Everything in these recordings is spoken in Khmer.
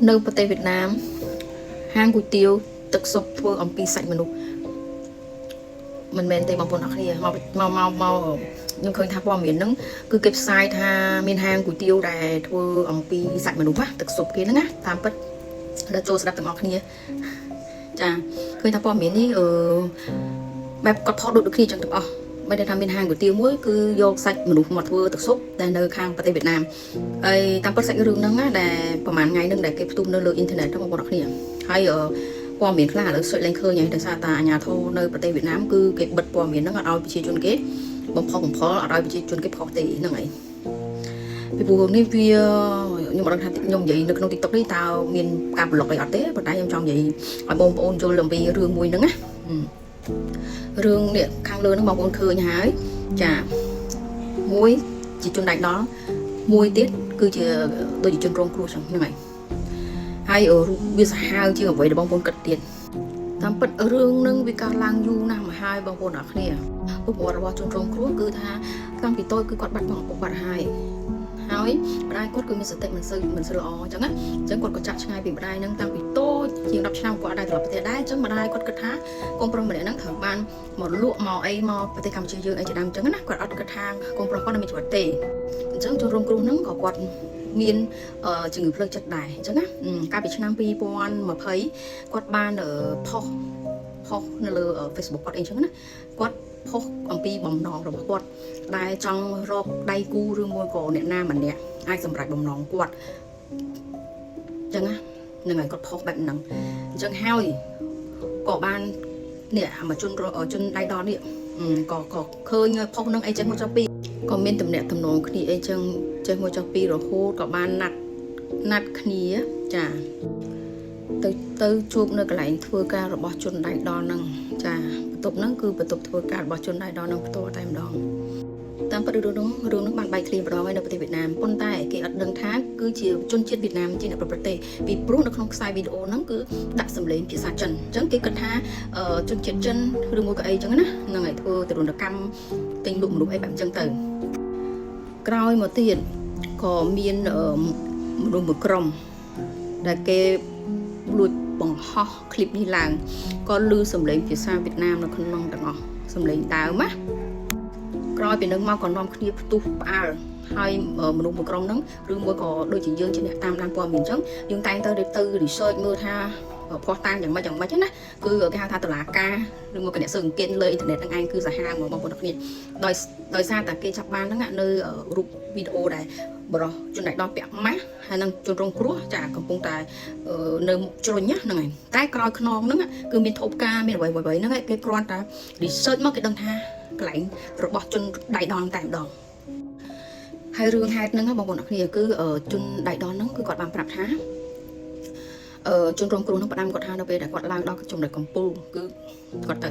នៅប្រទេសវៀតណាមហាងគុយទាវទឹកស៊ុបធ្វើអំពីសាច់មនុស្សមិនមែនទេបងប្អូនអរគ្នាមកមកមកមកខ្ញុំឃើញថាព័ត៌មានហ្នឹងគឺគេផ្សាយថាមានហាងគុយទាវដែលធ្វើអំពីសាច់មនុស្សណាទឹកស៊ុបគេហ្នឹងណាតាមពិតដល់ចូលស្ដាប់ទាំងអស់គ្នាចាឃើញថាព័ត៌មាននេះអឺបែបគាត់ផុសដូចដូចគ្នាចឹងទាំងអស់មិនដែលថាមានហាងគុយទាវមួយគឺយកសាច់មនុស្សមកធ្វើទឹកស៊ុបតែនៅខាងប្រទេសវៀតណាម ហើយតាមពិតសាច់រឿងហ្នឹងណាដែលប្រហែលថ្ងៃហ្នឹងដែលគេផ្ទុះនៅលើអ៊ីនធឺណិតហ្នឹងបងប្អូនអរគ្នាហើយអឺព័ត៌មានខ្លះឥឡូវសុចលែងឃើញហើយដោយសារតាអាជ្ញាធរនៅប្រទេសវៀតណាមគឺគេបិទព័ត៌មានហ្នឹងអត់ឲ្យប្រជាជនគេបំផុសបំផុលអត់ឲ្យប្រជាជនគេផុសទេហ្នឹងហើយពីព្រោះរឿងនេះវាខ្ញុំអត់ដឹងថាខ្ញុំនិយាយនៅក្នុង TikTok នេះតើមានការប្លុកអីអត់ទេប៉ុន្តែខ្ញុំចង់និយាយឲ្យបងប្អូនយល់អំពីរឿងមួយហ្នឹងណារឿងនេះខាងលើហ្នឹងបងប្អូនឃើញហើយចាមួយជាជនដៃដល់មួយទៀតគឺជាដូចជាជនរងគ្រោះចឹងហ្នឹងហើយហើយរូបវាសាហាវជាងអ្វីដែលបងប្អូនគិតទៀតតាមពិតរឿងហ្នឹងវាកើតឡើងយូរណាស់មកហើយបងប្អូនអរគ្នាប្រវត្តិរបស់ជនរងគ្រោះគឺថាតាំងពីតូចគឺគាត់បាត់បង់ឪពុកបាត់ហើយហើយម្ដាយគាត់គឺមានសតិមិនសូវមិនសូវល្អអញ្ចឹងណាអញ្ចឹងគាត់ក៏ចាក់ឆ្ងាយពីម្ដាយហ្នឹងតាំងពីតូចជាង10ឆ្នាំគាត់អត់ដែរត្រឡប់ប្រទេសដែរអញ្ចឹងម្ដាយគាត់គិតថាកូនប្រុសម្នាក់ហ្នឹងត្រូវបានមកលក់មកអីមកប្រទេសកម្ពុជាយើងអីជាដើមអញ្ចឹងណាគាត់អត់គិតថាកូនប្រុសគាត់នៅមានជីវិតទេអញ្ចឹងជនរងគ្រោះហ្នឹងក៏គាត់មានជំងឺផ្លូវចិត្តដែរអញ្ចឹងណាកាលពីឆ្នាំ2020គាត់បានផុសផុសនៅលើ Facebook គាត់អីចឹងណាគាត់ផុសអំពីបំណងរបស់គាត់ដែលចង់រកដៃគូឬមួយក៏អ្នកណាម្នាក់អាចសម្រេចបំណងគាត់អញ្ចឹងណាហ្នឹងហើយគាត់ផុសបែបហ្នឹងអញ្ចឹងហើយក៏បាននេះអាមកជនជនដៃដល់នេះក៏ក៏ឃើញផុសនឹងអីចឹងមកចុះពីក៏មានតំណាក់តំណងគ្នាអីចឹងចេះមកចុះពីរហូតក៏បានណាត់ណាត់គ្នាចាទៅទៅជួបនៅកន្លែងធ្វើការរបស់ជនដៃដល់ហ្នឹងចាបន្ទប់ហ្នឹងគឺបន្ទប់ធ្វើការរបស់ជនដៃដល់ហ្នឹងផ្ទាល់តែម្ដងតាមពិតរឿងហ្នឹងរឿងហ្នឹងបានបែកធ្លាយម្ដងហើយនៅប្រទេសវៀតណាមប៉ុន្តែគេអត់ដឹងថាគឺជាជនជាតិវៀតណាមជាអ្នកប្រព្រឹត្តទេពីព្រោះនៅក្នុងខ្សែវីដេអូហ្នឹងគឺដាក់សម្លេងភាសាចិនអញ្ចឹងគេគិតថាជនជាតិចិនឬមួយក៏អីចឹងណាហ្នឹងហើយធ្វើទរណកម្មទិញលក់មនុស្សអីបែបអញ្ចឹងទៅក្រោយមកទៀតក៏មានមនុស្សមួយក្រុមដែលគេលួចបង្ហោះคลิปនេះឡើងក៏ឮសំឡេងភាសាវៀតណាមនៅក្នុងទាំងអស់សំឡេងដើមណាក្រោយពីនឹងមកក៏នាំគ្នាផ្ទុះផ្អើលហើយមនុស្សមួយក្រុមហ្នឹងឬមួយក៏ដូចជាយើងជាអ្នកតាមដានព័ត៌មានអញ្ចឹងយើងតែងទៅទៅ research មើលថាភស្តុតាងយ៉ាងម៉េចយ៉ាងម៉េចណាគឺគេហៅថាតឡាការឬមួយក៏អ្នកស៊ើបអង្កេតលើអ៊ីនធឺណិតហ្នឹងឯងគឺសាហាវហ្មងបងប្អូនទាំងគ្នាដោយដោយសារតែគេចាប់បានហ្នឹងនៅរូបវីដេអូដែលបរោះជនដៃដល់ពាក់ម៉ាស់ហើយនឹងជនរងគ្រោះចាកំពុងតែនៅមុខជ្រុញហ្នឹងឯងតែក្រោយខ្នងហ្នឹងគឺមានថូផ្កាមានអ្វីអ្វីហ្នឹងគេគ្រាន់តែ research មកគេដឹងថាកន្លែងរបស់ជនដៃដល់តែម្ដងហើយរឿងហេតុហ្នឹងបងប្អូនអរគ្នាគឺជនដៃដល់ហ្នឹងគឺគាត់បានប្រាប់ថាអឺជនរងគ្រោះហ្នឹងផ្ដាំគាត់ថានៅពេលដែលគាត់ឡើងដល់ចំណុចកំពូលគឺគាត់ទៅ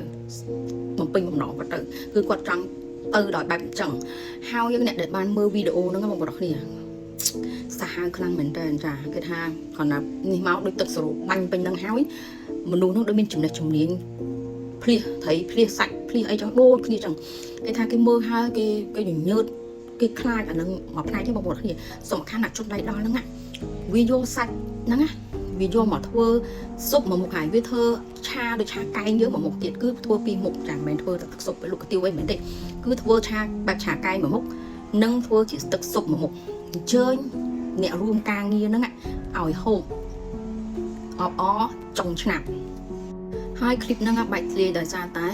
បំពេញបំណងគាត់ទៅគឺគាត់ចង់ទៅដោយបែបអញ្ចឹងហើយយើងអ្នកដែលបានមើលវីដេអូហ្នឹងបងប្អូនអរគ្នាសាហាវខ្លាំងមែនតើចាគេថាគាត់ណានេះមកដូចទឹកសរុបបាញ់ពេញហ្នឹងហើយមនុស្សហ្នឹងដូចមានចំណេះជំនាញភ្លៀសត្រីភ្លៀសសាច់ភ្លៀសអីចឹងដូចគ្នាចឹងគេថាគេមើលហើយគេគេញញើតគេខ្លាចអាហ្នឹងមួយផ្នែកទេបងប្អូនគ្នាសំខាន់ណាជនដៃដល់ហ្នឹងណាវាយកសាច់ហ្នឹងណាវាយកមកធ្វើស៊ុបមួយមុខហើយវាធ្វើឆាដូចឆាកែងយើងមួយមុខទៀតគឺធ្វើពីរមុខចាមិនមែនធ្វើតែទឹកស៊ុបលក់កាទៀវអីមិនមែនទេគឺធ្វើឆាបែបឆាកែងមួយមុខនិងធ្វើជាទឹកស៊ុបមួយមុខអញ្ជើញអ្នករួមការងារហ្នឹងឲ្យហូបអបអចុងឆ្នាំហើយคลิปហ្នឹងបែកធ្លាយដោយសារតែ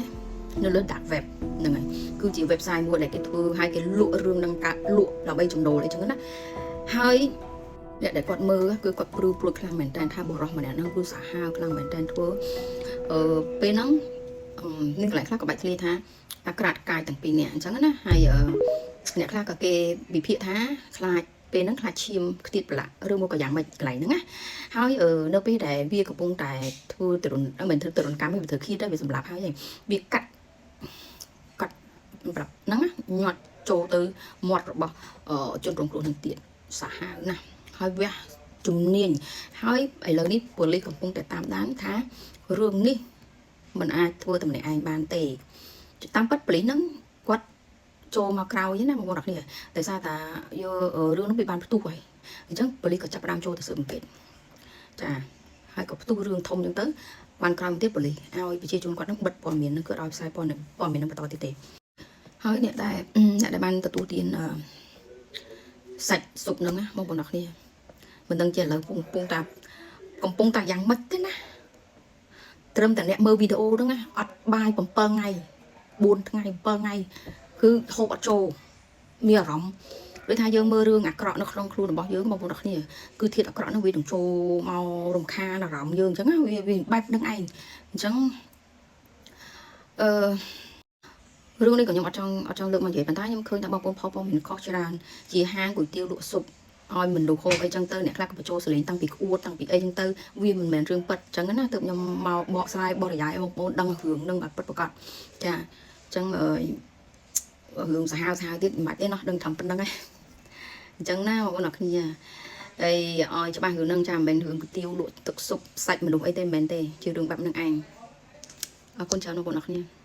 នៅលើ dark web ហ្នឹងហើយគឺជា website មួយដែលគេធ្វើហើយគេលក់រឿងហ្នឹងកាលក់ដើម្បីចំណូលអីចឹងណាហើយអ្នកដែលគាត់មើលគឺគាត់ព្រឺព្រួចខ្លាំងមែនតើថាបុរសម្នាក់ហ្នឹងគឺសាហាវខ្លាំងមែនតើធ្វើអឺពេលហ្នឹងមានកន្លែងខ្លះក៏បែកធ្លាយថាអាក្រាតកាយទាំងពីរនាក់អញ្ចឹងណាហើយអ្នកខ្លះក៏គេវិភាគថាខ្លាចពេលហ្នឹងខ្លាចឈាមខ្ទាតប្រឡាក់ឬមកក៏យ៉ាងម៉េចកន្លែងហ្នឹងណាហើយនៅពេលដែលវាកំពុងតែធ្វើទរណមិនធ្វើទរណកម្មទេវាធ្វើឃាតទៅវាសម្លាប់ហើយវាកាត់កាត់ប្រាប់ហ្នឹងណាញាត់ចូលទៅមាត់របស់ជនរងគ្រោះនឹងទៀតសាហាវណាស់ហើយវះជំនាញហើយឥឡូវនេះប៉ូលីសកំពុងតែតាមដានថារឿងនេះมันអាចធ្វើតែម្នាក់ឯងបានទេតាមពិតប៉ូលីសហ្នឹងគាត់ចូលមកក្រោយណាបងប្អូនអរគ្នាដោយសារតាយករឿងនោះវាបានផ្ទុះហើយអញ្ចឹងប៉ូលីសក៏ចាប់ផ្ដើមចូលទៅស៊ើបអង្កេត ចាហើយក៏ផ្ទុះរឿងធំអញ្ចឹងទៅបានក្រោយមកទៀតប៉ូលីសឲ្យប្រជាជនគាត់នឹងបិទព័ត៌មានហ្នឹងគឺឲ្យផ្សាយព័ត៌មានហ្នឹងបន្តទៀតទេហើយអ្នកដែលបានទទួលទានអឺសាច់ស៊ុបហ្នឹងណាបងប្អូនអរគ្នាមិនដឹងជាឥឡូវកំពុងតាយ៉ាងម៉េចទេណាត្រឹមតែអ្នកមើលវីដេអូហ្នឹងណាអត់បាយ7ថ្ងៃ4ថ្ងៃ7ថ្ងៃគឺហូបអត់ចូលមានអារម្មណ៍ដូចថាយើងមើលរឿងអាក្រក់នៅក្នុងខ្លួនរបស់យើងបងប្អូនអរគ្នាគឺធាតុអាក្រក់ហ្នឹងវានឹងចូលមករំខានអារម្មណ៍យើងអញ្ចឹងណាវាបែបហ្នឹងឯងអញ្ចឹងអឺរឿងនេះក៏ខ្ញុំអត់ចង់លើកមកនិយាយប៉ុន្តែខ្ញុំឃើញថាបងប្អូនផុសព័ត៌មានខុសច្រើនជាហាងគុយទាវលក់ស៊ុបឲ្យមនុស្សហូបអីចឹងទៅអ្នកខ្លះក៏បញ្ចូលសលេងតាំងពីក្អួតតាំងពីអីចឹងទៅវាមិនមែនរឿងពិតចឹងណាទើបខ្ញុំមកបកស្រាយបរិយាយឲ្យបងប្អូនដឹងរឿងនឹងឲ្យពិតប្រាកដចាអញ្ចឹងអឺរឿងសាហាវសាហាវទៀតមិនបាច់ទេណោះដឹងថាប៉ុណ្្នឹងឯងអញ្ចឹងណាបងប្អូនអរគ្នាហើយឲ្យច្បាស់រឿងហ្នឹងចាមិនមែនរឿងគុយទាវលក់ទឹកស៊ុបសាច់មនុស្សអីទេមិនមែនទេជារឿងបែបហ្នឹងឯងអរគុណច្រើនបងប្អូនអរគ្នា។